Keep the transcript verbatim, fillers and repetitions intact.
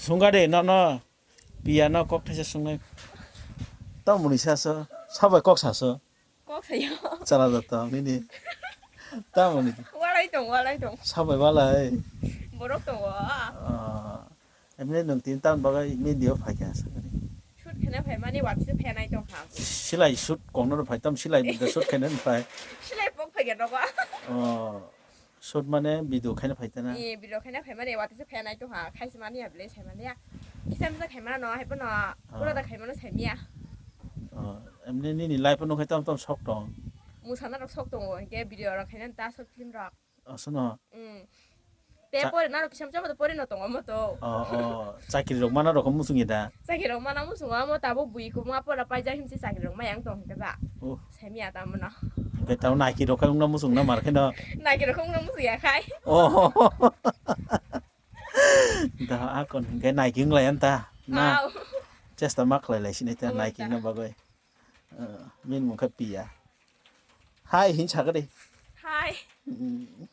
Sungga de, no, no. Piya no kok thaisa sungnai. Tamo ni saso, sabai kok saso. Kok sayo. Chala da to, nini. Tamo ni. Walai tong, walai tong. Sabai walai. Borok tongo. Ah, emne nung tin tan bagai media phai kha sa. Shoot khana phai mani watse phenai tong kha. Silai shoot kong no phai tam silai da shoot khana phai. Silai pok phai ga nogo. Oh. Shoot mane video khaina phai tana. Ee, video khaina phai mani watisa phai nai tongha, khaisa mani ya bele sai mani ya. Kisa misa khai mano, hai bono, ah, pura da khai mano sai miya. Ah, emni nini life no khai tam tam sok tong. Musana rok sok tongo, hinkhe video rok khaina ta short film rok. Aswno. Mm. Te cha- pore naro kisa misa moto pore no tongo moto. Oh, oh, chakri rok mana rok musung ya da. Chakri rok mana musung amo tabo bui ko ma pora paija himsi chakri rok mayang tong hinkhe ba. Oh. Sai miya ta mono. Hinkhe tamo naiki rok khai wngna musung na mar khe no. Naiki rok wngna musung ya khai. Oh. Da akon hinkhe naiki wng lai anta. Na. Au. Chesta ma khlai lai sinai ta. Oh, naiki ta. Wngna bagwi. Eh, min mung khe piya. Hai hin sakari. Hai. Mm.